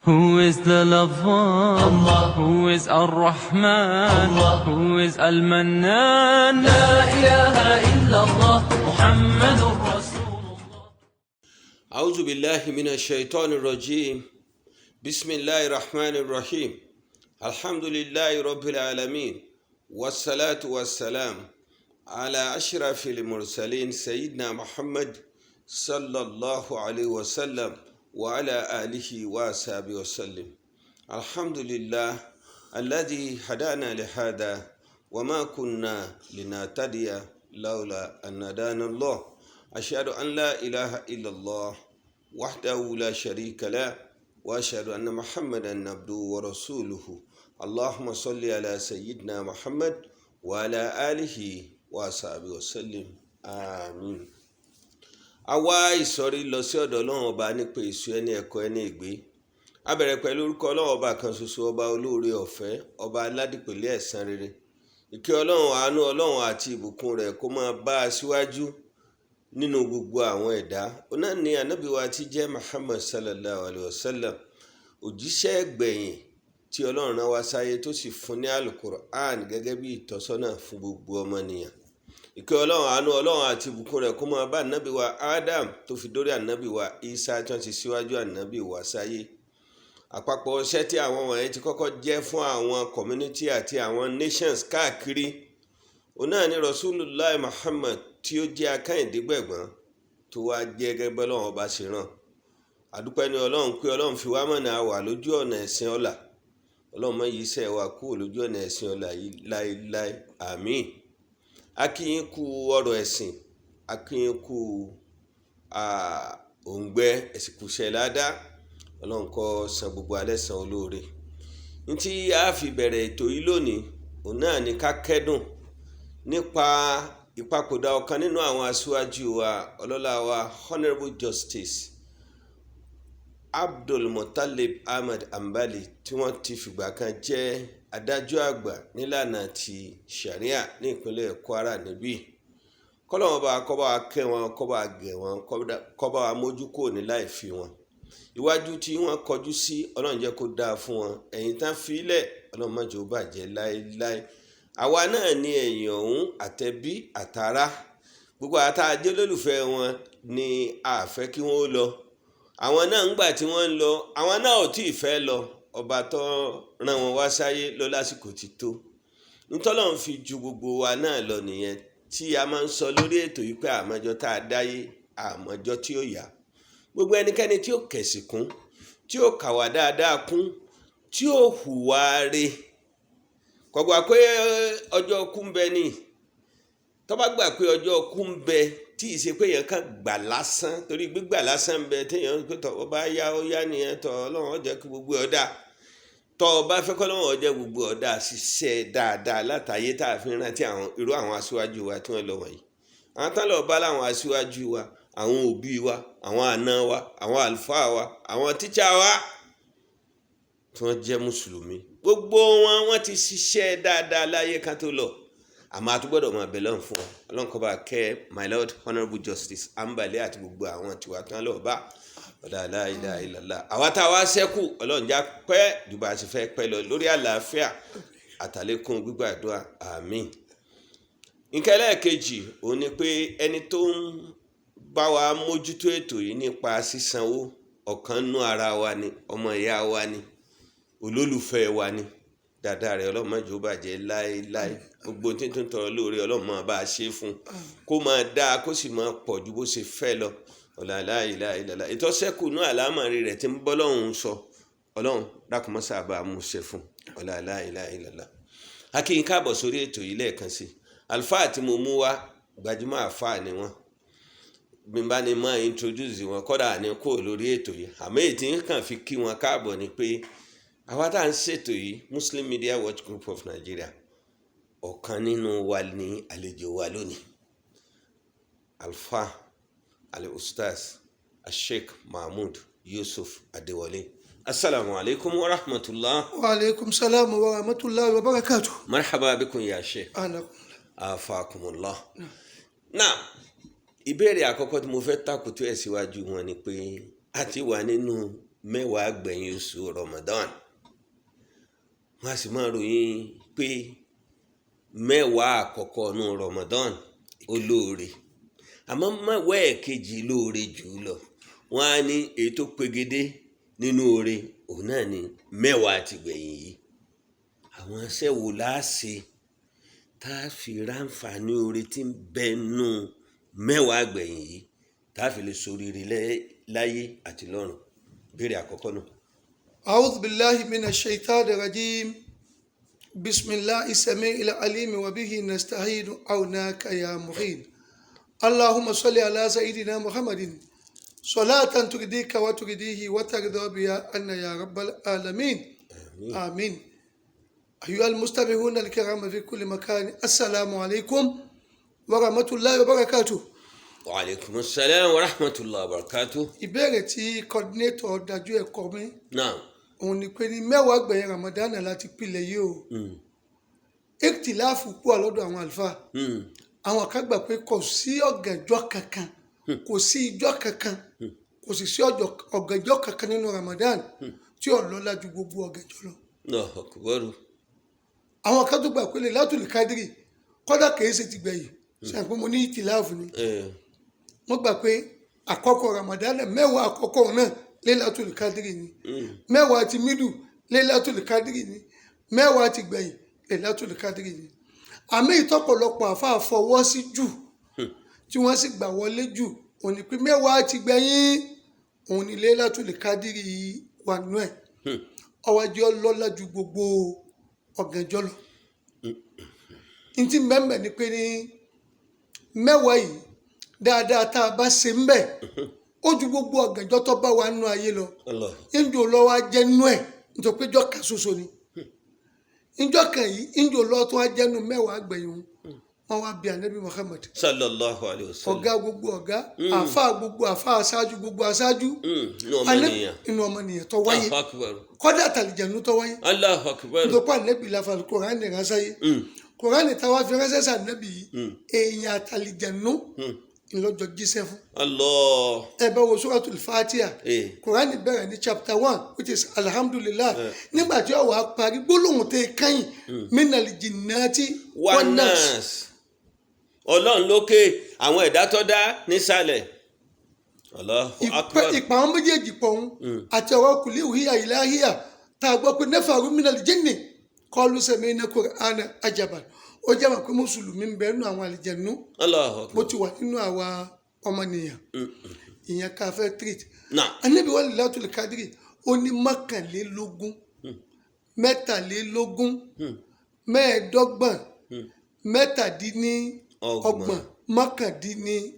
Who is the lover? Allah. Who is Ar-Rahman? Allah. Who is Al-Mannan? لا إله إلا الله محمد رسول الله. أعوذ بالله من الشيطان الرجيم. بسم الله الرحمن الرحيم. الحمد لله رب العالمين، والصلاة والسلام على أشرف المرسلين، سيدنا محمد صلى الله عليه وسلم، وعلى آله وصحبه وسلم. الحمد لله الذي هدانا لهذا، وما كنا لنهتدي لولا أن هدانا الله. أشهد أن لا إله إلا الله وحده لا شريك له، وأشهد أن محمدا عبده ورسوله. اللهم صل على سيدنا محمد وعلى آله وصحبه وسلم، آمين. A wá ìsọ̀rí lọ sí ọ̀dọ̀ Ọlọ́run Ọba nípa èso ẹni ẹ̀kọ́ ẹni ìgbé. A bẹ̀rẹ̀ pẹ̀lú orúkọ Ọlọ́run Ọba kan ṣoṣo, Ọba olóore ọ̀fẹ́, Ọba aládìpẹ̀lẹ́ ẹ̀san rere. Ìkẹ́ Ọlọ́run, àánú Ọlọ́run àti ìbùkún rẹ̀ kó máa bá a síwájú nínú gbogbo àwọn ẹ̀dá ọ̀nà ní Ànábì wa tí jẹ́ Muhammad sallallahu alayhi wa sallam, òjíṣẹ́ gbẹ̀yìn tí Ọlọ́run rán wá sáyé, tó sì fún ní Alukur'an gẹ́gẹ́ bí ìtọ́sọ́nà fún gbogbo ọmọnìyàn. Ìkẹ́ Ọlọ́run, àánú Ọlọ́run àti ìbùkún rẹ̀ kó máa bá Ànábì wa Adam tó fi dórí Ànábì wa Isa tí wọ́n ti síwájú Ànábì wa sáyé. Àpapọ̀ iṣẹ́ tí àwọn wọ̀nyẹn ti kọ́kọ́ jẹ́ fún àwọn community àti àwọn nations káàkiri, òun náà ni Rasulullah Muhammad tí ó jẹ́ akẹ́yìndégbẹ̀gbọ́n tó wá jẹ́ gẹ́gẹ́ bọ́lọ́run Ọba ṣe rán. Àdúpẹ́ ní Ọlọ́run pé Ọlọ́run fi wá mọ̀nà wà lójú ọ̀nà ẹ̀sìn ọ̀la. Ọlọ́run má yí iṣẹ́ wa kúrò lójú ọ̀nà ẹ̀sìn ọ̀la yìí láéláé, àmín. A kí yín kú ọ̀rọ̀ ẹ̀sìn, a kí yín kú òǹgbẹ ẹ̀sìnkúṣẹ́ ládàá. Ọlọ́run kó san gbogbo alẹ́ san olóore. Ntí a fi bẹ̀rẹ̀ ètò yìí lónìí, òun náà ni ká kẹ́dùn nípa ìpapòdà ọ̀kan nínú àwọn aṣíwájú wa, ọlọ́lá wa, Honourable Justice Abdulmutalib Ahmed Ambali, tí wọ́n ti fìgbà kan jẹ́ adájọ́ àgbà nílànà ti Sharia ní ìpínlẹ̀ Kwara níbí. Kọ́lọ́wọ́n bá kọ́ bá wa kẹ́ wọn, kọ́ bá wa gẹ̀ wọn, kọ́ bá wa mójú kúrò ní láì fi wọn. Iwájú tí wọ́n kọjú sí, Ọlọ́run jẹ́ kó dáa fún wọn. Ẹ̀yìn tán fílẹ̀, Ọlọ́run má jẹ́ ó bàjẹ́ láéláé. Àwa náà ní ẹ̀yìn ọ̀hún, àtẹ̀bí àtàrà, gbogbo àtàjẹ́ olólùfẹ́ wọn ni a fẹ́ kí wọ́n lọ. Àwọn náà ń gbà tí wọ́n ń lọ, àwọn náà ò tí ì fẹ́ lọ. Ọba tó rán wọn wá sáyé lọ lásìkò ti tó. Nítọ́lọ́run fi ju gbogbo wa náà lọ nìyẹn tí a máa ń sọ lórí ètò yìí pé àmọ́jọ́ tá a dáyé, àmọ́jọ́ tí ó yá. Gbogbo ẹnikẹ́ni tí ó kẹ̀sì kún, tí ó kàwá dáadáa kún, tí ó hùwà re, kò gbà pé ọjọ́ kú ń bẹ ni. Tó bá gbà pé ọjọ́ kú ń bẹ, tí ì ṣe pé èèyàn kàn gbà lásán, torí gbígbà lásán ń bẹ téèyàn ń pè tọ́ ọ bá yá ó yá nìyẹn tọ́. Ọlọ́run ó jẹ́ kí gbogbo ẹ̀ dá. Tọ́ ọ bá fẹ́ kọ́ lọ́wọ́ jẹ́ gbogbo ọ̀dà, ṣiṣẹ́ dáadáa látàyé tá a fi rántí àwọn irú àwọn aṣíwájú wa tí wọ́n lọ wọ̀nyí. Àwọn tán lọ bá láwọn aṣíwájú wa, àwọn òbí wa, àwọn àna wa, àwọn àlùfáà wa, àwọn tíṣà wa tí wọ́n jẹ́ mùsùlùmí, gbogbo wọn, wọ́n ti ṣiṣẹ́ dáadáa láyé ká tó lọ. Àmọ́ a tún gbọ́dọ̀ máa bẹ̀ lọ́run fún wọn. Ọlọ́run kó bá kẹ́ my Lord Honourable Justice Ambali àti gbogbo àwọn tiwa tán lọ́ọ́ bá ọ̀dà. La ilaha illallah. Àwa tá a wá ṣẹ́kù, Ọlọ́run já pẹ́ ju bá a ṣe fẹ́ pẹ́ lọ lórí àlàáfíà àtàlékún gbígbàdúrà, àmín. Nǹkan ẹlẹ́ẹ̀kejì òun ni pé ẹni tó ń bá wa mójútó ètò yìí nípa sísanwó, ọ̀kan nú ara wa ni, ọmọ ìyá wa ni, olólùfẹ́ wa ni. Dáadáa rẹ̀, Ọlọ́run má jẹ́ ó bàjẹ́ láéláé. Gbogbo tí tó ń tọrọ lóore, Ọlọ́run máa bá a ṣe fún un, kó máa dáa, kó sì máa pọ̀ ju bó ṣe fẹ́ lọ. Ọ̀là la ilaha illallah. Ìtọ́sẹ́kù náà, àlámọ̀rí rẹ̀ tí ń bọ́ lọ́hùn sọ, Ọlọ́run dákun mọ́ sábà mú ṣe fún. Ọ̀là la ilaha illallah. A kí yín káàbọ̀ sórí ètò yìí lẹ́ẹ̀kan sí. Àlùfáà tí mo mú wá, gbajúmọ̀ àfáà ni wọ́n. Bí n bá ní máa introduce wọn, kọ́dà ní kúrò lórí ètò yìí. Àmọ́ èyí tí ń kàn fi kí wọn káàbọ̀ ni pé àwa tá à ń ṣètò yìí, Muslim Media Watch Group of Nigeria, ọ̀kan nínú wa ní àlejò wa lónìí, Alfa Ali Ustaz Asheik Mahmood Yusuf Adewale. Asalaamu alaykum wa rahmatulah. Wa alaikum salam wa rahmatullahi wa barakatuh. Marhaba bikum ya sheikh. Anakum. Afakumullah. Náà, ìbéèrè àkọ́kọ́ tí mo fẹ́ tàkùtù ẹ̀ síwájú wọn ni pé a ti wà nínú mẹ́wàá gbẹ̀yìn oṣù Ramadan. Wọ́n á sì máa ròyìn pé mẹ́wàá àkọ́kọ́ nú Ramadan ó lóore, àmọ́ mẹ́wàá ẹ̀kejì lóore jù ú lọ. Wọ́n á ní èyí tó pegedé nínú oore òun náà ni mẹ́wàá ti gbẹ̀yìn yìí. Àwọn iṣẹ́ wo la ṣe tá a fi ráǹfààní oore tí ń bẹ nú mẹ́wàá gbẹ̀yìn yìí, tá a fi lè ṣoríire láyé àti lọ́run? Béèrè àkọ́kọ́ náà. أعوذ بالله من الشيطان الرجيم. بسم الله السميع العليم وبه نستعين عوناك يا معين. اللهم صل على سيدنا محمد صلاة ترضيك وترضيه وترضى بها عنا يا رب العالمين. آمين. أيها المستمعون الكرام في كل مكان، السلام عليكم ورحمة الله وبركاته. Wa alaikum assalam wa rahmatullahi wa barakatuh. Ìbéèrè tí coordinator dájú ẹ̀kọ́ mi Náà. òun ni pé ní mẹ́wàá gbẹ̀yìn Ramadan láti pilẹ̀ yìí o, ìtìláàfù pọ̀ lọ́dọ̀ àwọn àlùfáà. Àwọn kan gbà pé kò sí ọ̀gànjọ́ kankan, kò sí ijọ́ kankan, kò sì sí ọ̀gànjọ́ kankan nínú Ramadan tí ó lọ́lá ju gbogbo ọ̀gànjọ́ lọ. Allahu akbar. Àwọn kan tó gbà pé lè látòlì kádìrì kọ́dà kìí ṣe ti gbẹ̀yìn sàn pé mo ní ìtìláàfù ni. Wọ́n gbà pé àkọ́kọ́ Ramadan, mẹ́wàá àkọ́kọ́ náà, Lailatul Qadri ni, mẹ́wàá ti mídù Lailatul Qadri ni, mẹ́wàá ti gbẹ̀yìn Lailatul Qadri ni. Àmì ìtọ́pọ̀lọpọ̀ àfa fọwọ́ sí jù tí wọ́n sì gbà wọlé jù òun ni pé mẹ́wàá ti gbẹ̀yìn òun ni Lailatul Qadri wà nú ẹ̀, ọwọ́ jẹ́ ọlọ́lá ju gbogbo ọ̀gànjọ́ lọ. Ntí mẹ́mẹ́ ni pé ní mẹ́wàá yìí, dáadáa tá a bá ṣe ń bẹ̀ ó ju gbogbo ọ̀gànjọ́ tó bá wa nú ayé lọ. Allah. Njò lọ́wọ́ á jẹ́ nú ẹ̀ nítorí pé ìjọ kan ṣoṣo ni ìjọ kan yìí, njò lọ́wọ́ tó wá jẹ́ nú mẹ́wàá gbẹ̀yìn wọn, wọ́n wá bí anabi Muhammad, Sallallahu alayhi wa sallam. Ọ̀gá gbogbo ọ̀gá, àfa gbogbo àfa, aṣáájú gbogbo aṣáájú. Inú ọmọnìyàn. Inú ọmọnìyàn tó wáyé, Allahu akbar. kọ́dà tàlìjẹ̀nu tó wáyé. Allahu akbar. Nítorí pé anabi la fa Kùránì ránṣẹ́ yìí, Kùránì táwa fi ránṣẹ́ sí anabi yìí, èèyàn àtàlìjẹ̀nu ńlọjọ jíṣẹ́ fún. Allah. Ẹ bá wo Suratul Fatiha, Kùránì bẹ̀rẹ̀ ní chapter 1, which is alhamdulillah. Nígbà tí ó wá parí, gbólóhùn tẹ kẹ́yìn, minal jinnati wan nas. Wanas. Ọlọ́run lókè, àwọn ẹ̀dá tó dá nísàlẹ̀. Allahu akbar. Ìpè àwọn méjèèjì pọ̀ ń àti ọ̀rọ̀ kùlí ìhìyà ìlàhíyà tá a gbọ́ pé nafaru minal jinni qalu sami'na Qur'ana ajaban, ó jẹ́ wọn pé mùsùlùmí ń bẹ nínú àwọn àlìjẹ̀nú Allahu bó akbar. ti wà nínú àwa ọmọnìyàn. Ìyẹn ká fẹ́ treat. Náà. Anabi wa Lailatul Qadri, ó ní 21, 23, 25, 27, 29.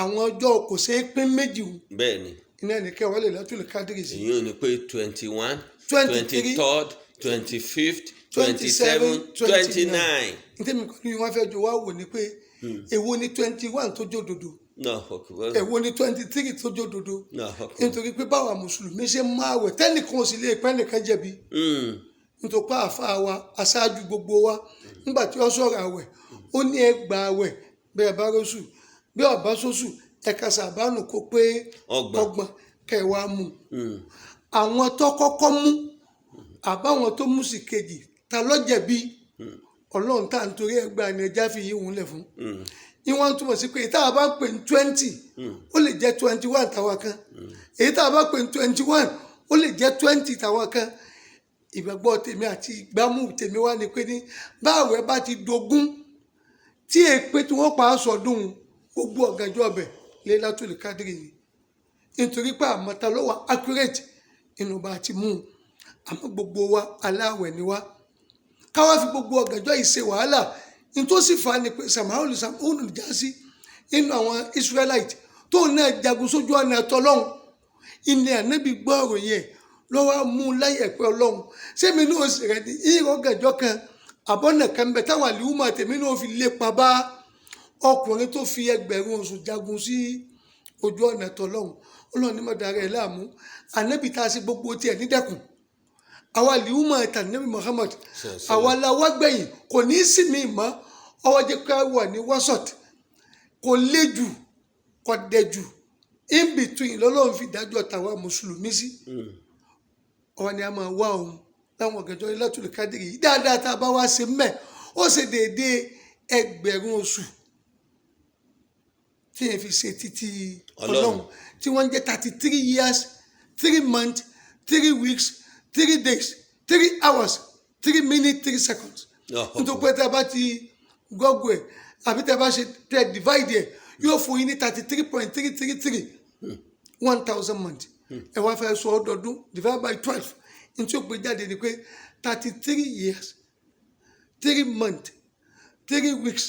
Àwọn ọjọ́ kò ṣeé pín méjì o. Bẹ́ẹ̀ ni. Iná nìkẹ́ wà Lailatul Qadri sí. Èyí ò ní pé 21, 23, 23rd, 25th, 27, 29. Nítorí kan ní wọ́n fẹ́ jọ wá wò ni pé èwo ni 21 tó jódodo, Allahu akbar. èwo ni 23 tó jódodo? Allahu akbar. Nítorí pé báwa mùsùlùmí ṣe máa wẹ̀, tẹ́nìkan ò sì lè pẹ́ nìkan jẹ̀bi, nítorí pé àfa wa, aṣáájú gbogbo wa, nígbà tí ó sọ̀rọ̀ àwẹ̀, ó ní ẹ gbà àwẹ̀ bẹ́ẹ̀ bá rọ́ṣù, bí ọ̀bá sọ́ṣù, ẹ̀ka sàbánù kó pé 30. 30 kẹwàá mú. Àwọn tó kọ́kọ́ mú àbáwọn tó mú sí kejì, ta ló jẹ̀bi? Ọlọ́run tá à ń torí ẹgbàá ni ẹja fi yí òun lẹ̀ fún. Ìwọ̀n túmọ̀ sí pé èyí tá a bá ń pè ní 20, ó lè jẹ́ 21 tàwa kan. Èyí tá a bá pè ní 21, ó lè jẹ́ 20 tàwa kan. Ìgbàgbọ́ tèmi àti ìgbámú tèmi wá ni pé ní báwẹ̀ bá ti dogun tí èpè tí wọ́n pa á sọdún, gbogbo ọ̀gànjọ́ ọbẹ̀ Lailatul Qadri ni, nítorí pé àmọ́ta ló wà accurate inú bá ti mú un. Àmọ́ gbogbo wa aláwẹ̀ ni wá, káwá fi gbogbo ọ̀gànjọ́ yìí ṣe wàhálà. Nítòsí fa ni pé samaolu samaolu jásí nínú àwọn Israelite tó náà jagun sójú ọ̀nà tọlọ́hun, ilé ànábì gbọ́ ọ̀rọ̀ yẹn lọ́wọ́ mú láyẹ̀ pé ọlọ́run sẹ́mi náà sì rẹ̀ ní ìrọ̀ ọ̀gànjọ́ kan àbọ̀nà kan bẹ̀ táwọn àlùmọ̀ tèmi náà fi lépa bá ọkùnrin tó fi ẹgbẹ̀rún oṣù jagun sí ojú ọ̀nà tọlọ́hun. Ọlọ́run ní mọ̀dára ẹ̀ láàmú, ànábì tá a ṣe gbogbo tiẹ̀ nídẹ̀kùn, àwa àlùmọ̀ tànábì Muhammad, àwa la wá gbẹ̀yìn, kò ní í sì mí mọ́. Ọwọ́ jẹ́ ká wà ní wasọ̀t, kò lé jù, kò dẹ̀ jù. In between lọ́lọ́run fi dájọ́ tàwa mùsùlùmí sí. Ọwọ́ ni a máa wá òun láwọn ọ̀gànjọ́ Lailatul Qadri yìí dáadáa tá a bá wá ṣe mẹ́, ó ṣe déédéé 1000 oṣù tí yẹn fi ṣe títí Ọlọ́run, tí wọ́n ń jẹ́ 33 years 3 months 3 weeks 3 days 3 hours 3 minutes 3 seconds. Nítorí pé tá a bá ti gọ́gùn ẹ̀ àbí tá a bá ṣe tẹ divide ẹ̀, yóò fún yín ní 33.333 1000 months. Ẹ wá fẹ́ sọ ọdọọdún, divide by 12, ní tí ó gbé jáde ni pé 33 years 3 months 3 weeks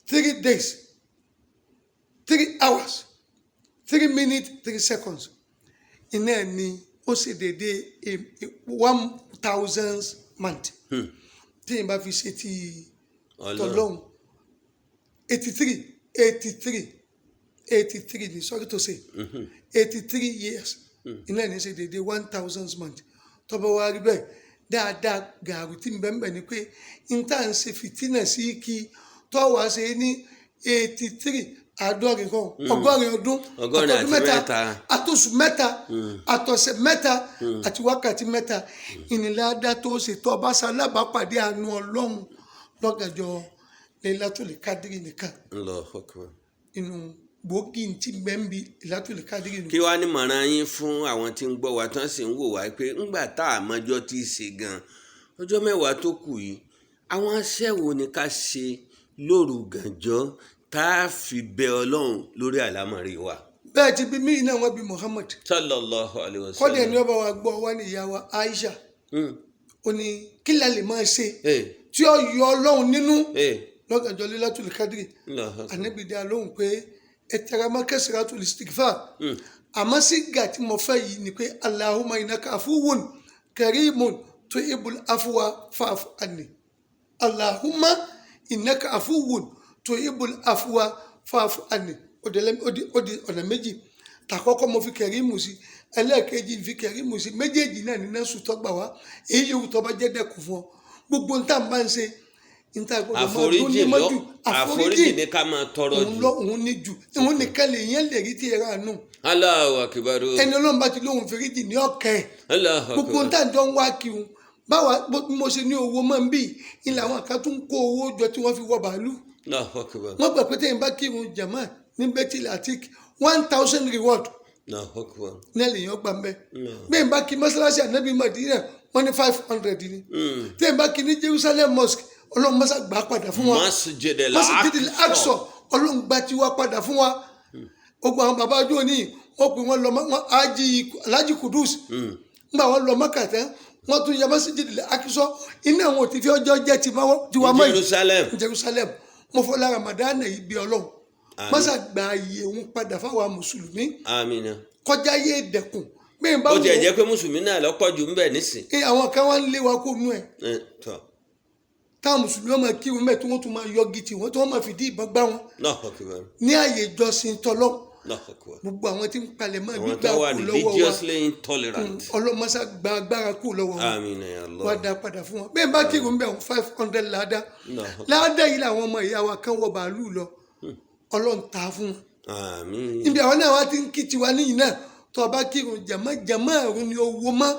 3 days 3 hours 3 minutes 3 seconds. Iná ẹ̀ ni ó ṣe déédéé 1000 month tí yìí bá fi ṣe ti tọlọ́hun. 83, 83, 83 ni, sorry to say, 83 years iná ẹ̀ ní ṣe déédéé 1000 month. Tọ́bọ̀ wá rí bẹ́ẹ̀ dáadáa, gàrú tí ń bẹ́ẹ̀ bẹ́ẹ̀ ni pé n tá à ń ṣe fìtínà sí kí tọ́wọ́ ṣe ní 83, 80 kan, 80 ọdún, 83 àtọdún mẹ́ta, àtòṣù 3, àtọ̀sẹ̀ 3 àti wákàtí 3, ìnìládá tó ṣe tó ọba ṣalábàápàdé àánú Ọlọ́run lọ́gànjọ́ Lailatul Qadri nìkan. Allahu Akbar. Inú gbòógì tí bẹ́ẹ̀ bí Lailatul Qadri nìkan. Kí wàá ní mọ̀ràn yín fún àwọn tí ń gbọ́ wa tán sì ń wò wá pé ńgbà tá a mọjọ́ tí í ṣe gan, ọjọ́ 10 tó kù yìí, àwọn aṣẹ́ wo ni ká ṣe lóru gànjọ́ tá a fi bẹ Ọlọ́run lórí àlámọ̀rí wa? Bẹ́ẹ̀ ti bí míì náà, wọ́n bí Muhammad Sallallahu alayhi wa sallam. Kọ́dẹ̀ ni ọba wa gbọ́ wá ní ìyá wa Aisha, ó ní kí la lè máa ṣe tí ó yọ Ọlọ́run nínú lọ́gànjọ́ Lailatul Qadri? Ànábì dá lóhùn pé ẹ tẹra mọ́ kasratul istighfar. Àmọ́ sígà tí mo fẹ́ yìí ni pé Allahumma innaka afuwwun karimun tuhibbul afwa fa'fu anni. Allahumma innaka afuwwun tuhibbul afwa fa'fu anni. Ó di ọ̀nà méjì. Tàkọ́kọ́ mo fi kẹrìmù sí, ẹlẹ́ẹ̀kejì fi kẹrìmù sí, méjèèjì náà ní nẹ́sù tọ́gbà wá. Èyí yòówù tó bá jẹ́ dẹ́kun fún ọ, gbogbo nta bá ń ṣe, nta gbọdọ̀ máa dún ní mọ́jú. Àforíjì ní ká máa tọrọ jù. Òun ní jù, òun nìkan lè yẹn lè rí tí ẹ rà nù. Allahu Akbar. Ẹni Ọlọ́run bá ti lóhun fèrèjì ní ọ̀kẹ́ ẹ̀. Gbogbo nta jọ ń wá kí un báwa mo ṣe ní owó máa ń bì ilẹ̀, àwọn kan tún kó owó jọ tí wọ́n fi wọ bàálù. Wọ́n gbà pé tẹ́yìn bá kírun jàmá ní Bethel Atik, 1000 reward náà lè yàn gbà ń bẹ́. Bẹ́ẹ̀ bá kí mọ́sálásí ànábì Madina, wọ́n ní 500 ni. Tẹ́yìn bá kí ní Jerusalem Mosque, Ọlọ́run mọ́sá gbà padà fún wa. Masjidil Aqsa, Ọlọ́run gbà tiwa padà fún wa. Ogun àwọn bàbá ọjọ́ òní, wọ́n pè wọ́n lọ Alhaji Kudus, nígbà wọ́n lọ Mọ́kà tán, wọ́n tún yẹ Masjidil Aqsa iná àwọn ò ti fi ọjọ́ jẹ́ tiwa mọ́. Yìí Jerusalem. Mo fọlá Ramadan yìí bí Ọlọ́run mọ́sá gba iye òun padà fáwọn mùsùlùmí. Àmín. Kọjá yé dẹkùn. Bẹ́ẹ̀ bá wò ó tiẹ̀ jẹ́ pé mùsùlùmí náà lọ́pọ̀ jù ń bẹ̀ nísìn. Àwọn kan wá ń lé wa kó nú ẹ̀, táwọn mùsùlùmí ọmọ kírun mẹ́, tí wọ́n tún máa yọgi tì wọ́n, tí wọ́n máa fìdí ìbọn gbá wọn ní ààyè ìjọsìn tọlọ́. Gbogbo àwọn tí ń palẹ̀ mọ́ gbígbà kú lọ́wọ́ wa, ọlọ́mọṣá gba agbára kú lọ́wọ́ wọn, wá dá padà fún wọn. Bẹ́ẹ̀ bá kírun bẹ́ẹ̀, 500 láàdá láàdá yìí làwọn ọmọ ìyá wa kan wọ bàálù lọ, Ọlọ́run ta fún wọn. Níbi àwọn náà wá ti ń kí tiwa níyì náà, tó o bá kírun jàmá jàmá àrùn ni owó mọ́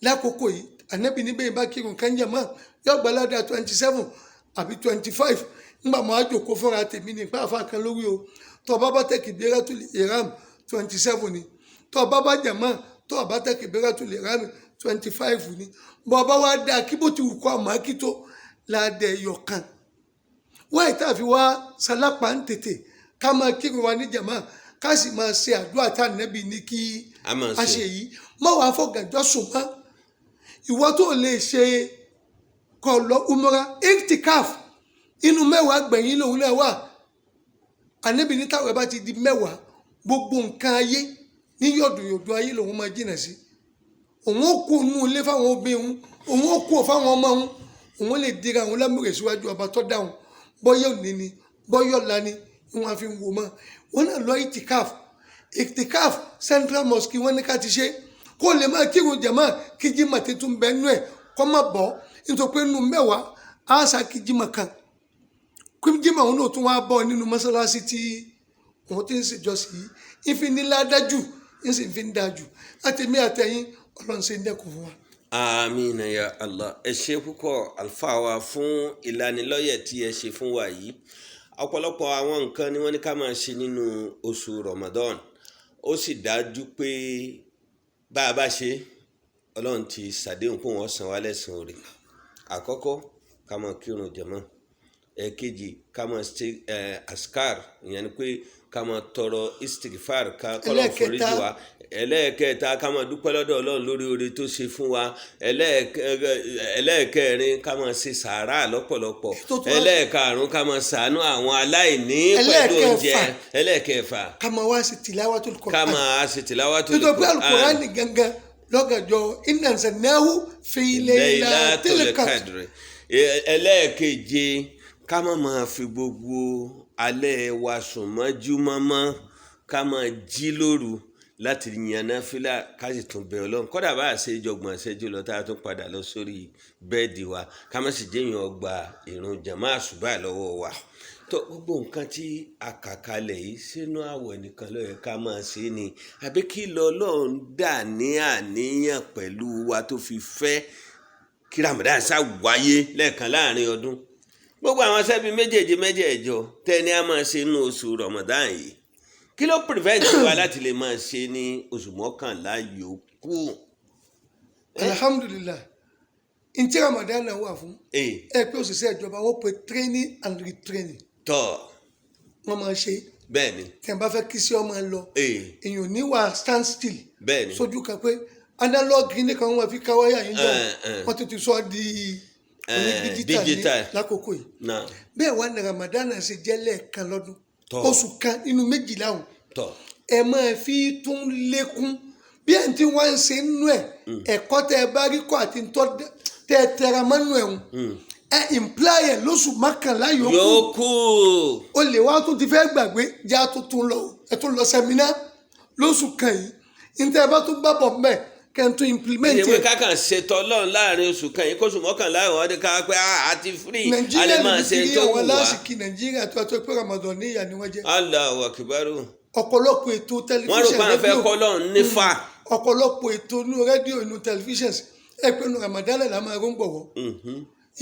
lákòókò yìí. Ànábì níbẹ̀ yìí bá kírun kan jàmá, yóò gba ládàá 27 àbí 25. Nígbà máa jòkó fúnra tèmi nípa àfa kan lórí o, tó o bá bá tẹ kìbíratul ihram, 27 ni. Tó o bá bá jàmá, tó o bá tẹ kìbíratul ihram, 25 ni. Bọ́ ọ bá wá dáa kí bó ti wù kọ́ àmọ́ kí tó ládàá ẹyọ kan wọ́n ìta fi wá sálápá ń tètè ká máa kírun wa ní jàmá, ká sì máa ṣe àdúrà tá ànábì ní kí a ṣe yìí. Má wàá fọgànjọ́ sùn mọ́. Ìwọ tó lè ṣe kọ lọ umra, iktikaf inú 10 gbẹ̀yìn lòun náà wà. Ànábì ní táwọn ẹ bá ti di 10, gbogbo nǹkan ayé ní yọ̀dùyọ̀dù ayé lòun máa jìnà sí. Òun ó kó inú ilé fáwọn obìnrin òun, òun ó kó fáwọn ọmọ òun, òun lè dira òun lámúrè síwájú ọba tó dáhùn. Bọ́yọ̀ òní ni, bọ́yọ̀ ọ̀la ni, wọ́n fi ń wò mọ́ wọn náà lọ itikaf. Itikaf Central Mosque wọ́n ní ká ti ṣe kó lè máa kírun jàmá, kí jimá tuntun bẹ́ẹ̀ nú ẹ̀ kọ́ má bọ́, nítorí pé nínú 10 àṣà kí jimá kan, kí jimá òun náà tún wá bọ́ nínú mọ́sálásí tí Òun tí ń ṣèjọsìn yìí ìfi ní ládájú, ń sì fi ń dájú. Àtẹ̀mí àtẹ̀yìn, Ọlọ́run ṣe ń dẹ́kun fún wa. Amina ya Allah. Ẹ ṣe púpọ̀, àlùfáà wa, fún ìlanilọ́yẹ̀ tí ẹ ṣe fún wa yìí. Ọ̀pọ̀lọpọ̀ àwọn nǹkan ni wọ́n ní ká máa ṣe nínú oṣù Ramadan. Ó sì dájú pé bá a bá ṣe, Ọlọ́run ti ṣàdéhùn pé wọ́n san wá lẹ́san rẹ̀. Àkọ́kọ́, ká máa kírun jàmá. Ẹ̀kejì, ká máa ṣe askar, ìyẹn ni pé ká máa tọrọ istighfar, ká kọ́lọ̀ foríjì Ẹlẹ́ẹ̀kẹta. wa. Ẹlẹ́ẹ̀kẹta, ká máa dúpẹ́ lọ́dọ̀ Ọlọ́run lórí oore tó ṣe fún wa. Ẹlẹ́ẹ̀kẹrin, ká máa ṣe sàárà lọ́pọ̀lọpọ̀. Tó tún wá- Ẹlẹ́ẹ̀karùn, ká máa ṣàánú àwọn aláìní pẹ̀lú oúnjẹ. Ẹlẹ́ẹ̀kẹfà. Ẹlẹ́ẹ̀kẹfà, ká máa wá sí tìláwàtul ká Qur'an, máa ṣe tìláwàtul nítorí pé Qur'an. alukur'an gangan lọ́gàjọ inna anzalnahu fi laylatil Laylatul qadr. Qadr. Ẹlẹ́ẹ̀keje, ká má máa fi gbogbo alẹ́ wa sùn mọ́júmọ́mọ́, ká máa jí lóru láti yan náfìlà, ká sì tún bẹ Ọlọ́run, kódà bá a ṣe jọgbọ̀n ṣẹ́jú lọ, tá a tún padà lọ sórí bẹ́ẹ̀dì wa, ká má sì jẹ́yàn ọgbà ìrun jàmá àsùbá lọ́wọ́ wa. Tó gbogbo nǹkan tí a kà kalẹ̀ yìí sínú àwẹ̀ nìkan ló yẹ ká máa ṣe ni, àbí kí lọ́lọ́run dà ní àníyàn pẹ̀lú wa tó fi fẹ́ kí Ramadan ṣá wáyé lẹ́ẹ̀kan láàrin ọdún? Gbogbo àwọn sẹ́bi méjèèjì mẹ́jẹ̀ẹ̀jọ tẹ́ni a máa ṣe nínú oṣù Ramadan yìí, kí ló prevent wa láti lè máa ṣe ní oṣù 11 yòókù? Alhamdulilah, ntí Ramadan náà wà fún, Ee. ẹ pé òṣìṣẹ́ ìjọba wọ́n pe training and retraining, Tọ́. wọ́n máa ṣe Bẹ́ẹ̀ ni. tí wọ́n bá fẹ́ kí sí ọmọ lọ, èèyàn ní wà stand still Bẹ́ẹ̀ ni. sójú kan pé analog ní kan wọ́n fi káwáyà yín jọ, wọ́n ti sọ di oní digital ní digital. lákòókò yìí. Náà. Bẹ́ẹ̀ wá ní Ramadan náà ṣe jẹ́ lẹ́ẹ̀kan lọ́dún, oṣù kan nínú 12 ọ̀hún, ẹ máa fi tún lékún bí ẹ̀ ń tí wọ́n ń ṣe nínú ẹ̀, ẹ̀kọ́ tẹ́ ẹ bá rí kọ́ àti ntọ́ tẹ́ ẹ tẹra mọ́nú ẹ̀ ń ẹ imply ẹ̀ lóṣù 11 yòókù. Yòókù. O lè wá tún ti fẹ́ gbàgbé já tuntun lọ, ẹ tún lọ sẹ́mínà lóṣù kan yìí, níta ẹ bá tún bá bọ̀ mbẹ́ kẹ́ ẹ tún implement Ṣe pé ẹ̀. kákan ṣètò Ọlọ́run láàrin oṣù kan yìí, kóṣù 11 ọdún ká pé a ti free, a lè Nàìjíríà máa lè ṣe fi rí tó wù àwọn wá. lásìkò Nàìjíríà tó àti pé Ramadan ní ìyà ni wọ́n jẹ́. Allahu Akbar. Ọ̀pọ̀lọpọ̀ ètò Wọ́n rò tẹlifíṣàn, pé àwọn fẹ́ rédíò, kọ́ Ọlọ́run nífà. Ọ̀pọ̀lọpọ̀ ètò inú rédíò, inú tẹlifíṣàn, ẹ pé inú Ramadan là máa ń gbọ̀wọ́,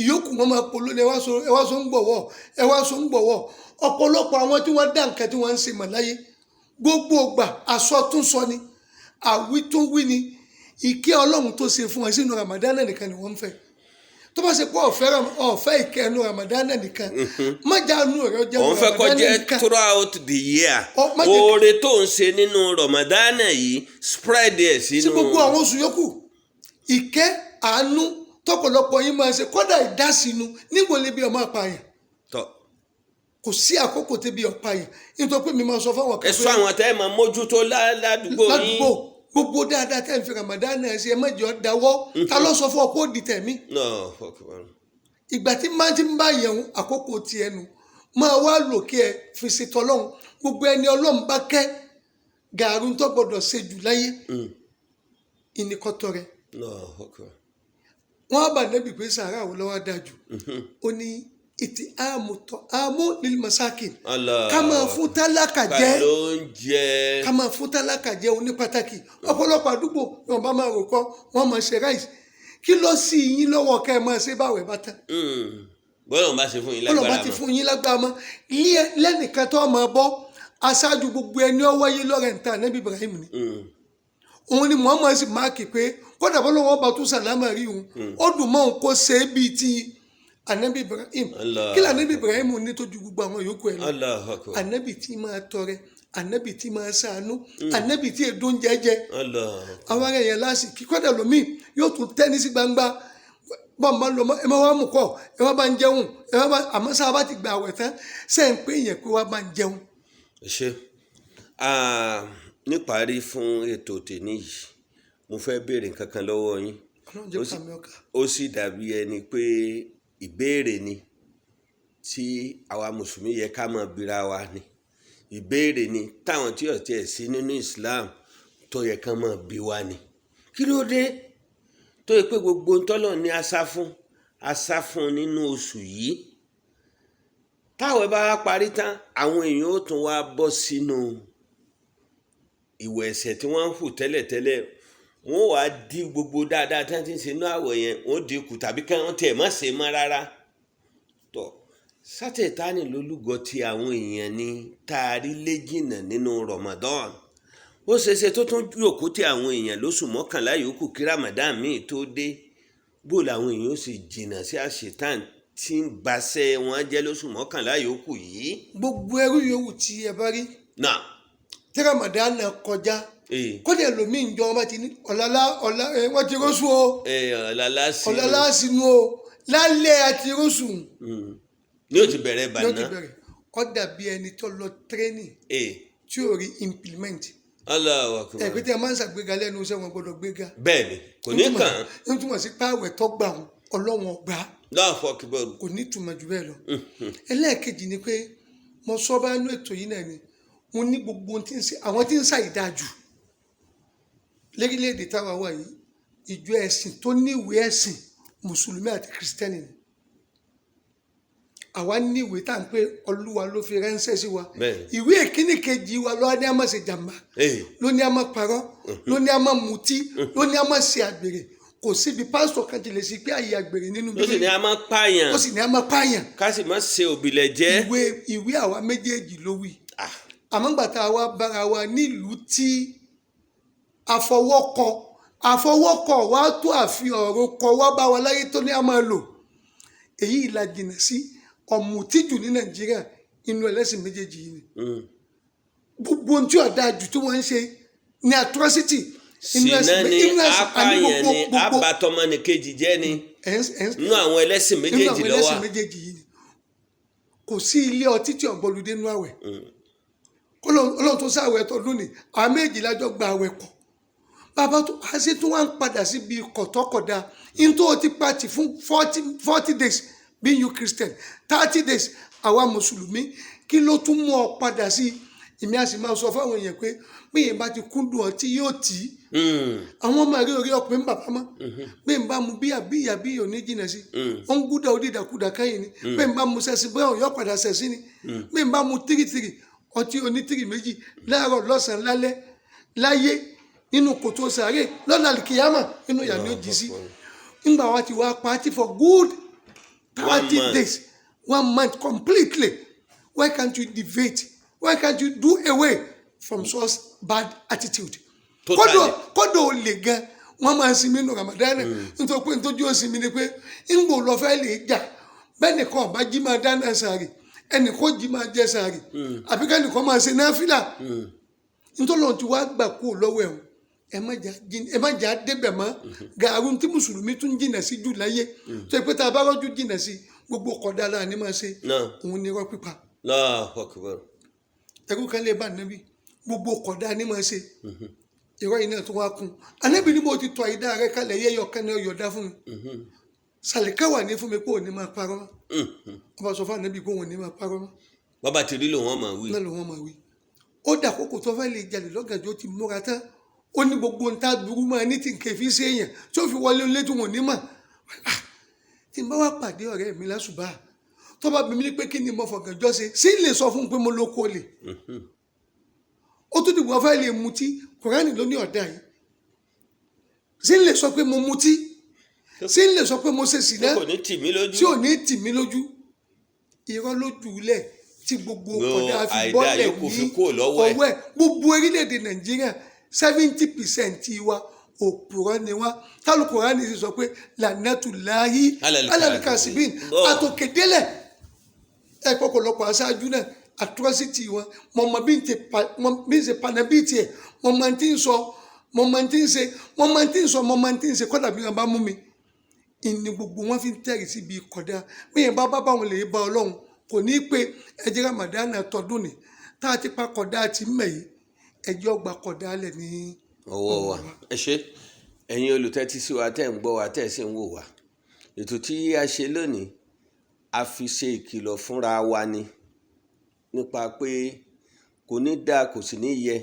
ìyókù wọn máa polo ní ẹ wá so ń gbọ̀wọ́, ẹ wá so ń gbọ̀wọ́. Ọ̀pọ̀lọpọ̀ àwọn tí wọ́n dá nǹkan tí wọ́n ń ṣe mọ̀ láyé, gbogbo ìgbà àsọtúnsọ ni, àwítúnwí ni. Ìkẹ́ Ọlọ́run tó ṣe fún wọn sínú Ramadan nìkan ni wọ́n ń fẹ́. Tó bá ṣe pé ọ̀fẹ́ ìkẹ́ inú Ramadan nìkan, má já inú rẹ̀ jẹ́ Òun fẹ́ kó Ramadan jẹ́ nìkan. throughout the year. Má jẹ́- Oore tó ń ṣe nínú Ramadan yìí, spread ẹ̀ sínú sí gbogbo àwọn oṣù yòókù. Ìkẹ́ àánú tọ́pọ̀lọpọ̀ yín máa ṣe, kódà ìdásínú níbo lè bí ọmọ àpààyàn. Kò sí àkókò tẹ́bi ọ̀pààyàn, nítorí pé mi máa sọ fáwọn Ẹ kan sọ àwọn tẹ́ ẹ máa mójútó ládùúgbò yín. Ládùúgbò, gbogbo dáadáa tẹ́ ń fi Ramadan náà ṣe, ẹ má jẹ́ ọ́ dáwọ́. Ta ló sọ fún ọ kó di tẹ̀mí? No, fuck, man. Ìgbà tí máa ti ń bá yẹn, àkókò tiẹ̀ nu máa wá lò kí ẹ fi ṣètò Ọlọ́run. Gbogbo ẹni Ọlọ́run bá kẹ́, gàrú tó gbọdọ̀ ṣe jù láyé ìníkọ́tọ̀ rẹ̀. No, fuck, man. Wọ́n á bá nẹ́bí pé sàrà wo lọ́wọ́ dáa jù? Ó ní ìtì àmùtọ̀ àmú lil masakin. Allah. Ká máa fún tálákà Ká jẹ. ló ń jẹ. Ká máa fún tálákà jẹ oní pàtàkì. Ọ̀pọ̀lọpọ̀ àdúgbò ni wọ́n bá máa rò kọ́, wọ́n máa ṣe ráìsì. Kí ló sì yín lọ́wọ́ ká ẹ máa ṣe báwẹ̀ bá tán? Bọ́lá òun bá ṣe fún yín Bọ́lá bá lágbára ti mọ́. fún yín lágbára mọ́ lẹ́nìkan tó máa bọ́ aṣáájú gbogbo ẹni ó wáyé lọ́rẹ̀ ń ta, Ànábì Ibrahim ni. Òun ni Muhammad sì máàkì pé kódà bọ́lá wọn bá tún sàlámà rí òun, ó dùn mọ́ òun kó ṣe é bíi ti Ànábì Ibrahim. Allah. Kí lànábì Ibrahim ní tó ju gbogbo àwọn yòókù ẹ̀ lọ? Allahu Akbar. Ànábì tí máa tọrẹ, Ànábì tí máa ṣàánú, Ànábì tí èdò ń jẹjẹ. Allah. Àwọn ará yẹn lásìkò, kódà lómi yóò tún tẹ́ ní sí gbangba bọ́n bá ń lọ mọ́, ẹ má wá mú kọ́, ẹ má bá ń jẹun, ẹ má bá. Àmọ́ sábà bá ti gba àwẹ̀ tán, ṣe ń pè yẹn pé wá bá ń jẹun. Ẹ ṣé. Ah, níparí fún ètò tèmi yìí, mo fẹ́ béèrè nǹkan kan lọ́wọ́ yín. Ọlọ́run jẹ́ Ó sì- kàmí ọkà. Ó sì dàbí ẹni pé ìbéèrè ni tí àwa mùsùlùmí yẹ ká máa bira wa ni, ìbéèrè ni táwọn tí ò tiẹ̀ sí nínú Islam tó yẹ ká máa bi wa ni: kí ló dé tó yẹ pé gbogbo ntọ́lọ̀ ní asá fún nínú oṣù yìí? Táwọn bá wá parí tán, àwọn èèyàn ó tún wá bọ́ sínú ìwẹ̀ ẹ̀ṣẹ̀ tí wọ́n ń hù tẹ́lẹ̀tẹ́lẹ̀. Wọ́n wàá di gbogbo dáadáa tí wọ́n ti ń ṣe inú àwẹ̀ yẹn, wọ́n dín kù tàbí kí wọ́n tiẹ̀ má ṣe mọ́ rárá. Tọ́ sátẹ̀tánì lólùgọ́ ti àwọn èèyàn ni tá a rí lé jìnnà nínú Ramadan. Ó ṣeéṣe tó tún yòókù tí àwọn èèyàn lóṣù 11 yòókù kí Ramadan míì tó dé. Bó làwọn èèyàn ó sì jìnnà sí àṣetán tí ń baṣẹ́ wọn jẹ́ lóṣù 11 yòókù yìí? Gbogbo ẹrú yòówù tí ẹ bá rí Náà tí Ramadan náà kọjá, ee kódà ẹlòmíì ń jọ wọn bá ti ní ọ̀làlá ọ̀là ẹ, wọ́n ti rọ́ṣù o. Ee, ọ̀làlá sí Ọ̀làlá sínú o, lálẹ́ àti rọ́ṣù ní o ti bẹ̀rẹ̀ ní ó ti bàná. bẹ̀rẹ̀. Ó dàbí ẹni tó lọ tírénì Ee tí ò rí implement. Allahu Akbar. Ẹ̀ pé tí a máa ń ṣàgbéga lẹ́nu iṣẹ́, wọn gbọ́dọ̀ gbéga. Bẹ́ẹ̀ ni, kò ní kàn án. Ń túmọ̀ sí páwẹ̀ tó gbà wọn, Ọlọ́wọ́n ọgbà. Allahu Akbar. Kò ní ìtumọ̀ jù bẹ́ẹ̀ lọ. Ẹlẹ́ẹ̀kejì ni pé mo sọ bá nú ètò yìí náà ni mo ní gbogbo ohun tí ń ṣe àwọn tí ń ṣàìdáa jù lérílẹ̀‐èdè táwa wà yìí, ìjọ ẹ̀sìn tó níwèé ẹ̀sìn, mùsùlùmí àti kìrìsìtẹ́nì ni. Àwa níwèé tá à ń pé Olúwa ló fi ránṣẹ́ sí wa. Bẹ́ẹ̀. Ìwé ìkíní kejì wa ló ní a má ṣe jàmbá, ló ní a má parọ́, ló ní a má mutí, ló ní a má ṣe àgbèrè. Kò síbi pásítọ̀ kan ti lè sí pé àyè àgbèrè nínú Ló sì ní Bíbélì. a máa pààyàn. Ó sì ní a má pààyàn. Ká sì má ṣe òbílẹ̀ jẹ́. Ìwé àwa méjèèjì ló wí. Ah, àmọ́ ńgbà tá a wá bára wa nílùú tí àfọwọ́kọ wa tó àfi ọ̀rọ̀ kọ wá bá wa láyé tó ní a máa lò, èyí ìlà jìnnà sí ọ̀mùtíjù ní Nàìjíríà, inú ẹlẹ́sìn méjèèjì yìí ni. Gbogbo ohun tí ọ̀dà jù tí wọ́n ń ṣe ní atrocity inú Ṣìnà ẹ̀sìn ni, inú ẹ̀sìn àní apààyàn gbogbo ni, gbogbo abatọmọnìkejì jẹ́ ni. Nínú àwọn ẹlẹ́sìn nínú méjèèjì àwọn ló wà. ẹlẹ́sìn méjèèjì yìí ni. Kò sí ilé ọtí tí ọ̀gbọ́lùdé nú àwẹ̀. Ọlọ́run tó sáwẹ̀ tọdún ni àwọn méjì lájọ gba àwẹ̀ pọ̀. Bàbá tó a ṣe tún wá ń padà síbi kọ̀tọ́kọ̀dá in tó o ti pàtì fún 40 days being you Christian, 30 days àwa mùsùlùmí, kí ló tún mú ọ padà sí? Èmi á sì máa sọ fáwọn èèyàn pé bí èèyàn bá ti kúndùn ọtí yóò tì í. Àwọn ọmọ rẹ orí ọkùnrin bàbá mọ bí n bá mu bíyà bíyà bíyà ò ní jìnnà sí ó ń gúdà ó dìdàkudà káyìn ni. Bí n bá mu sẹ́sìn bóyá òun yóò padà sẹ́sìn ni. Bí n bá mu tírìtìrì, ọtí onítìrì méjì láàárọ̀, lọ́sàn-án, lálẹ́, láyé nínú kòtò sàárè, lọ́nà àlìkìyàmà nínú ìyà ni ó jí sí. Ńgbà wa ti wá party for good 30 One month. days, one month completely, why can't you deviate? Why can't you do away from such bad attitude? Totally. Kódò olè gan wọn máa ń sinmi nù Ramadan, nítorí pé nítorí ó sinmi ni pé ńgbò lọ fẹ́ lè jà bẹ́ẹ̀ nìkan ọba jí máa dáná sàárì, ẹnìkan jí máa jẹ sàárì, àbí kẹ́nìkan máa ṣe náfìlà. Nítorí òun ti wá gbà kú lọ́wọ́ ẹ̀hún, ẹ má jà débẹ̀ mọ́. Gàrú tí mùsùlùmí tún jìnà sí jù láyé, tó yẹ pé tá a bá rọ́jú jìnà sí gbogbo kọ̀dá láà ní máa ṣe, Náà. òun ni irọ́ pípa. Allahu Akbar. Ẹrú kan lè bá nàbí gbogbo kọ̀dá ní máa ṣe irọ́ yìí náà tó wá kún. Anábì ní mo ti tọ́ àyídá rẹ kalẹ̀ yẹ́yọ kan ní ọyọ̀dá fún mi, sàlìkà wà ní fún mi pé òní máa parọ́ mọ́. Ọba sọ fún anábì pé òun ní máa parọ́ mọ́. Bàbá ti rí lòun ọmọ wí. Náà ló wọ́n máa wí. Ó dà kókò tó fẹ́ lè jalè lọ́gànjọ́ ti múra tán, ó ní gbogbo ń ta burú máa ní tí n kẹfí sí èèyàn tí ó fi wọlé létí wọn ní mà. Ah, tí n bá wá pàdé ọ̀rẹ́ mi lásùbà, tó bá bí mi ní pé kí ni mo fọ̀gànjọ́ ṣe sí, lè sọ fún un pé mo lóko lè. Ó tún dìbò fẹ́ lè mutí, Kùránì ló ní ọ̀dà yìí, sí lè sọ pé mo mutí, sí lè sọ pé mo ṣe sìná Kò ní tì mí lójú. tí ò ní tì mí lójú. Irọ́ lójú lẹ̀ tí gbogbo Gbogbo kọ̀dá fi àìdá bọ́lẹ̀ yòókù fi ní kúrò lọ́wọ́ ẹ̀. ọwọ́ ẹ̀. Gbogbo orílẹ̀-èdè Nàìjíríà, 70% wa òpùrọ́ ni wá. Tálùkùránì sì sọ pé lànàtúláhí Alal alàlùkàsíbìn Oh. àtòkèdélẹ̀ ẹ pọ̀pọ̀lọpọ̀ aṣáájú náà atrocity wọn, mo mọ bí n ti pa mo bí n ṣe panabi tiẹ̀, mo mọ tí ń sọ, mo mọ tí ń ṣe, mo mọ tí ń sọ, mo mọ tí ń ṣe. Kọ́dà bí wọn bá mú mi ìní gbogbo wọn fi ń tẹ̀rì síbi kọ̀dá. Bí yẹn bá bá báwọn lè bá Ọlọ́run kò ní í pé ẹjẹ́ Ramadan tọdún ni tá a ti pa kọ̀dá ti mẹ̀ yìí, ẹjẹ́ ọgbà kọ̀dá lẹ̀ ní ọwọ́ wa. Ẹ ṣé ẹ̀yin olùtẹ́tí sí wa, tẹ́ ń gbọ́ wa, tẹ́ sì ń wò wá. Ètò tí a ṣe lónìí, a fi ṣe ìkìlọ̀ fúnra wa ni nípa pé kò ní dáa, kò sì ní yẹ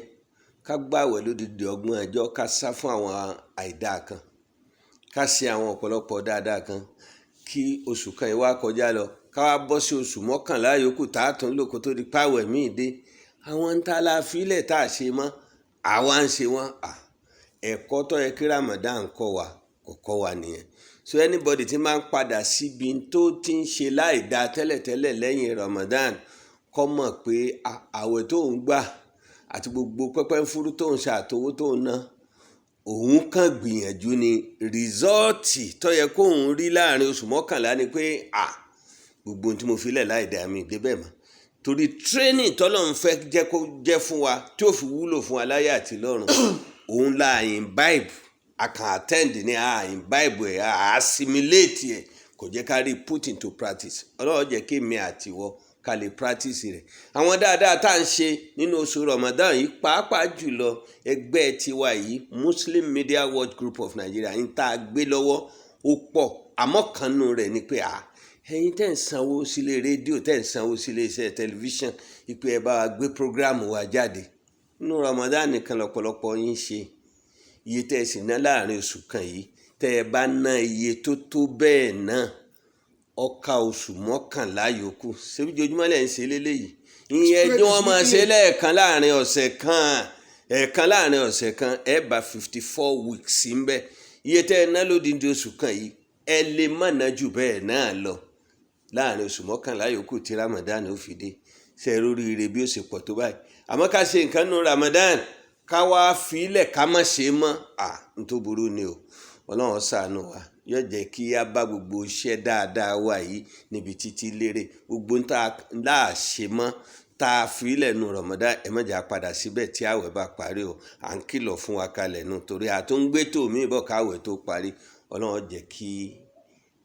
ká gbààwẹ̀ lódidi ọgbọ̀n ọjọ́, ká sá fún àwọn àìdáa kan, ká ṣe àwọn ọ̀pọ̀lọpọ̀ dáadáa kan, kí oṣù kan yìí wá kọjá lọ. Ká wá bọ́ sí oṣù 11 yòókù tá a tún lò kó tó di páwẹ̀ míì dé. Àwọn ń ta la filẹ̀ tá a ṣe mọ́, àwa ń ṣe wọ́n. Ẹ̀kọ́ tó yẹ kí Ramadan kọ́ wa kò kọ́ wa nìyẹn. So anybody tí máa ń padà síbi tó ti ń ṣe láì dáa tẹ́lẹ̀tẹ́lẹ̀ lẹ́yìn Ramadan, kó mọ̀ pé àwẹ̀ tó ń gbà àti gbogbo pẹ́pẹ́ ń fúrú tó ń ṣe àtowó tó ń ná, òun kàn gbìyànjú ni. Rìsọ́ọ̀tì tó yẹ kóun rí láàrin oṣù 11 ni pé gbogbo ohun tí mo filẹ̀ láì dáa mi débẹ̀ mọ́, torí training tọ́lọ́run fẹ́ jẹ́ kó jẹ́ fún wa tí ó fi wúlò fún wa láyé àti lọ́run, òun la imbibe. A kàn attend ní a imbibe ẹ̀, a assimilate ẹ̀, kò jẹ́ ká rí put into practice. Ọlọ́run jẹ́ kí èmi àtiwọ́ ká lè practice rẹ̀. Àwọn dáadáa tá à ń ṣe nínú oṣù Ramadan yìí, pàápàá jùlọ ẹgbẹ́ tiwa yìí, Muslim Media Watch Group of Nigeria, ń tá a gbé lọ́wọ́ ó pọ̀, àmọ́ kan nù rẹ̀ ni pé ẹ̀yin tẹ́ ń sanwó sílé rédíò, tẹ́ ń sanwó sílé iṣẹ́ tẹlifíṣàn, ìpè ẹ bá wa gbé program wa jáde nínú Ramadan nìkan lọ́pọ̀lọpọ̀ yín ṣe. Iye tẹ́ ẹ sì ná láàrin oṣù kan yìí, tẹ́ ẹ bá ná iye tó tó bẹ́ẹ̀ náà, ọkà oṣù 11 yòókù, ṣebí jojúmọ́ lẹ̀ ń ṣe léléyìí, ìyẹn tí wọ́n máa ṣe lẹ́ẹ̀kan láàrin ọ̀sẹ̀ kan, ẹ̀ẹ̀kan láàrin ọ̀sẹ̀ kan, ẹ bá 54 weeks ń bẹ. Iye tẹ́ ẹ ná lódindi oṣù kan yìí, ẹ lè má ná jù bẹ́ẹ̀ náà lọ láàrin oṣù 11 yòókù tí Ramadan ó fi dé. Ṣe lórí ire bí ó ṣe pọ̀ tó báyìí? Àmọ́ ká ṣe nǹkan nu Ramadan, ká wá filẹ̀ ká má ṣe mọ́, n tó burú ni o. Ọlọ́run ṣàánú wa, yóò jẹ́ kí a bá gbogbo iṣẹ́ dáadáa wa yìí níbi títí lérè. Gbogbo ń tá a ṣe mọ́ tá a filẹ̀ nu Ramadan, ẹ má jẹ́ a padà síbẹ̀ tí àwẹ̀ bá parí o. À ń kìlọ̀ fún wa kalẹ̀ nu, torí àtúngbé tó mi bọ̀ káwẹ̀ tó parí. Ọlọ́run jẹ́ kí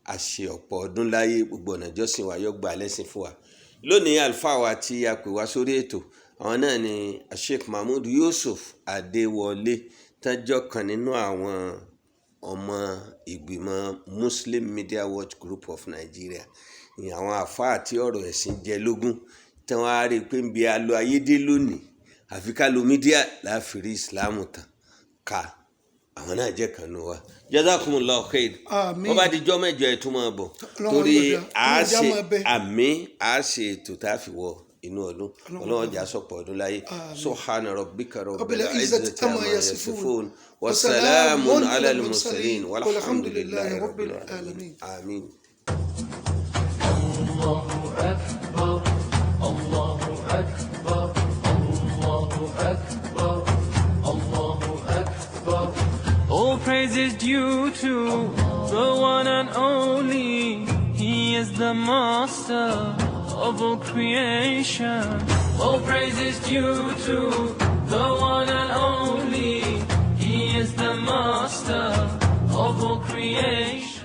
a ṣe ọ̀pọ̀ ọdún láyé, gbogbo ọ̀nà ìjọsìn wa yóò gbà lẹ́sìn fún wa. Lónìí, àlùfáà wa tí a pè wá sórí ètò, àwọn náà ni Sheikh Mahmood Yusuf Adéwọlé, tọ́jọ́ kan nínú àwọn ọmọ ìgbìmọ̀ Muslim Media Watch Group of Nigeria, ní àwọn àfáà tí ọ̀rọ̀ ẹ̀sìn jẹ lógún, tí wọ́n á rí i pé ń bi alo ayédè lónìí, àfi ká lo mídíà láfi rí ìsìláàmù tán ká. Àwọn náà jẹ́ kan nù wa. Jazakumullahu khair. Àmín. Wọ́n bá di jọ́ mẹ́jọ, ẹ̀ tún máa bọ̀, Ọlọ́run torí yọ̀ọ̀dá. a Ọlọ́run já ṣe máa bẹ. Àmín. A ṣe ètò tá a fi wọ inú ọdún. Ọlọ́run jà sọ̀pọ̀ ọdún láyé. Àmín. Subhana rabbika rabbil Rabbil izzati izzati amma amma yasifun. yasifun wa Wa salamun salamun ala ala al-mursalin al-mursalin. walhamdulillahi Walhamdulillahi rabbil rabbil alamin. alamin. Àmín. الله أكبر، الله أكبر، الله أكبر، الله أكبر. All praise is due to the one and only. He is the master of all creation. All praise is due to the one and only. He is the master of all creation.